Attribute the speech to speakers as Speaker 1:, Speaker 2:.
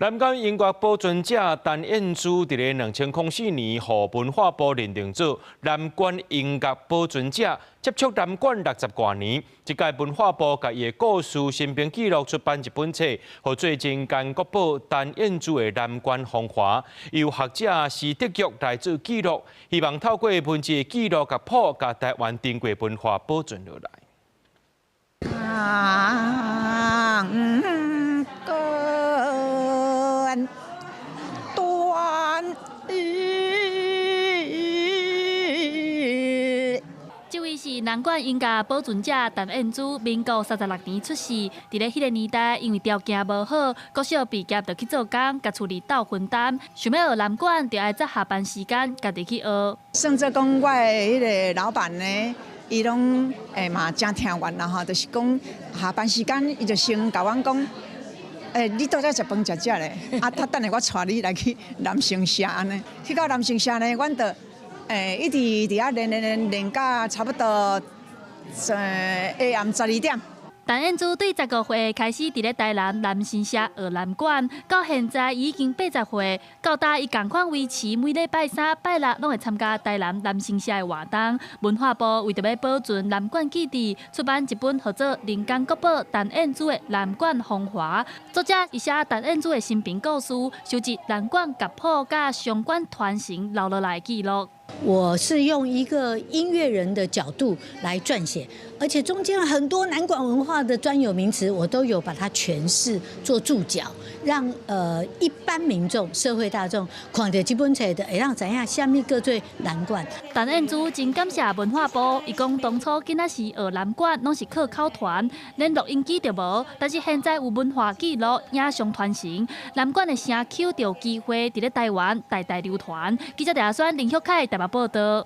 Speaker 1: 南管音樂保存者陳燕珠佇咧2004年，予文化部認定做南管音樂保存者，接觸南管60外年。這屆文化部共伊的故事、生平記錄出版一本冊，號做《人間國寶陳燕珠的南管風華》，由學者施德玉來做記錄，希望透過文字的記錄佮譜，共台灣珍貴文化保存落來。
Speaker 2: 啊根斷。
Speaker 3: 這位是南管音樂保存者陳燕珠，民國36年出世。佇咧彼个年代，因為條件無好，國小畢業就去做工，共厝裡鬥分擔。想欲學南管，就愛擇下班時間，家己去學。
Speaker 2: 算做講，我的彼个老闆呢，伊攏會嘛誠疼阮啦吼，就是講下班時間，伊就先共阮講。欸，你倒遮食飯食食咧，啊，他等下我帶你來去南生社按呢。去到南生社呢，阮就一直佇遐練練練練到差不多下暗12點。
Speaker 3: 陳燕珠對15歲開始佇咧台南南生社學南管，到現在已經80歲。到今伊仝款維持每禮拜三、拜六攏會參加台南南生社的活動。文化部為著欲保存南管記憶，出版一本號做《人間國寶陳燕珠的南管風華》。作者伊寫陳燕珠的生平故事，收集南管樂譜佮相關傳承留落來記錄。
Speaker 4: 我是用一個音樂人的角度來撰寫，而且中間很多南管文化的專有名詞，我都有把它詮釋做注腳，讓一般民眾、社會大眾看著這本冊就會當知影啥物叫做南管。
Speaker 3: 陳燕珠真感謝文化部，伊講當初囡仔時學南管，攏是靠口傳，連錄音機都無。但是現在有文化記錄、影像傳承，南管的聲曲就有機會佇咧台灣代代流傳。記者鄭阿宣、林旭凱台北報道。